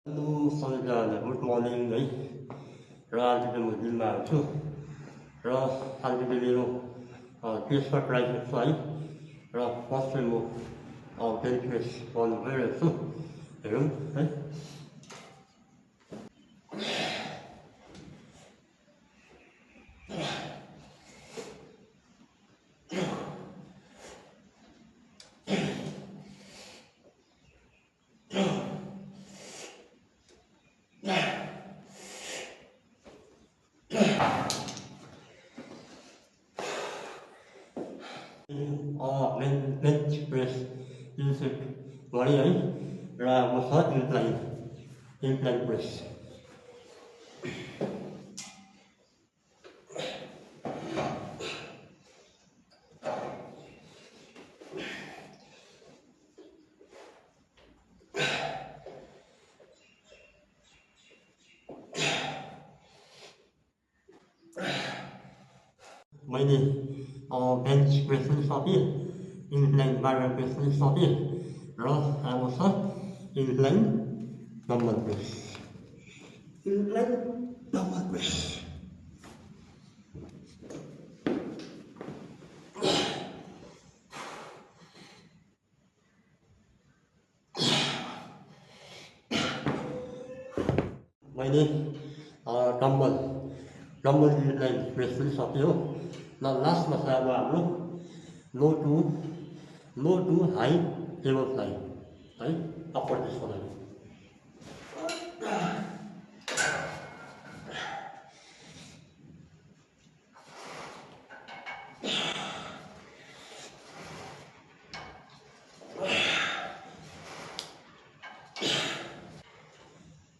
Hello, Sanjana. Good morning, guys. Raj the Muslim also. Raj Sanjana. This surprise flight. Raj possible. Benefits on very soon. Okay. Nên press music gọi ấy là một số implant press. Many bench pressing software, implant barrel pressing software, Ross Amazon, implant number press. Implant number press. Many dumbbell implant pressing software, now last massage low to high level flight, right? Upward disconnect.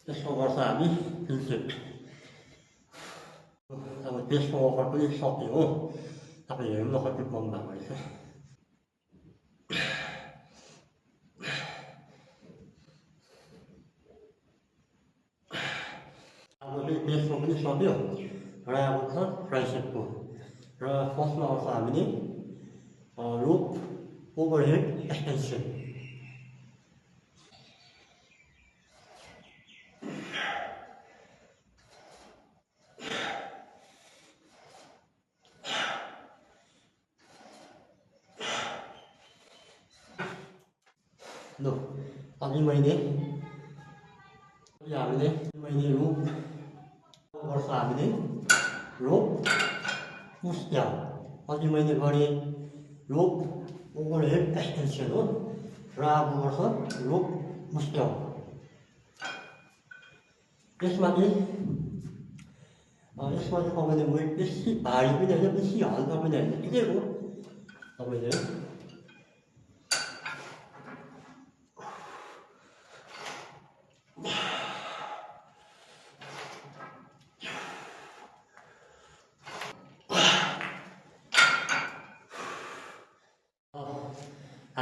Just over Sami, prinsip. Ang test mo ko yung software, tapi yung nakatipong bagay siya. Test mo ko yung software, kaya ako sa prinsip ko. Kaya first na ako sa amin loop overhead extension. No, pag may loop over sa amin loop push down. Pag may loop overhead extension, kaya ako sa loop push down. इसमा चाहिँ तपाईँले weight बेसी भारी पनि होइन बेसी हल्का पनि होइन ठिकैको तपाईँले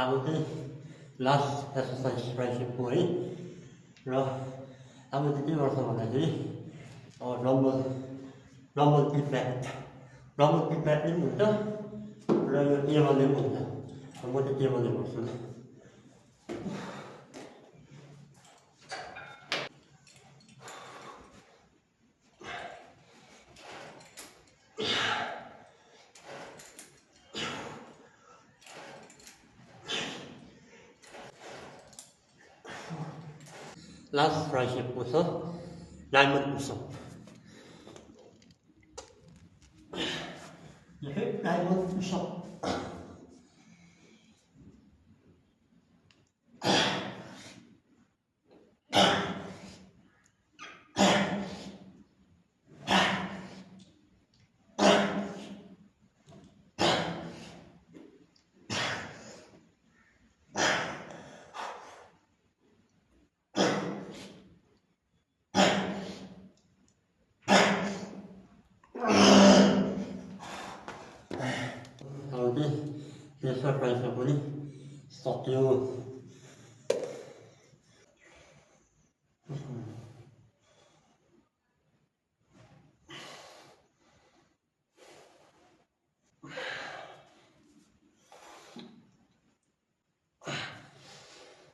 अब चाहिँ लास्ट एक्सर्साइज प्राइसिपको है र अब चाहिँ के गर्छ भन्दाखेरि डम्बल किकब्याक पनि हुन्छ र यो टेबलले पनि हुन्छ म चाहिँ टेबलले गर्छु लास्ट प्राइसिपको छ डायमन्ड पुसअप डायमन्ड पुसअप त्यसमा प्राइसमा पनि सक्यो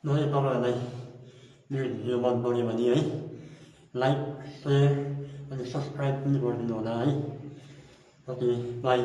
नयाँ तपाईँहरूलाई मेरो भिडियो मन पऱ्यो भने है लाइक सेयर अनि सब्सक्राइब पनि गरिदिनु होला है। Okay by.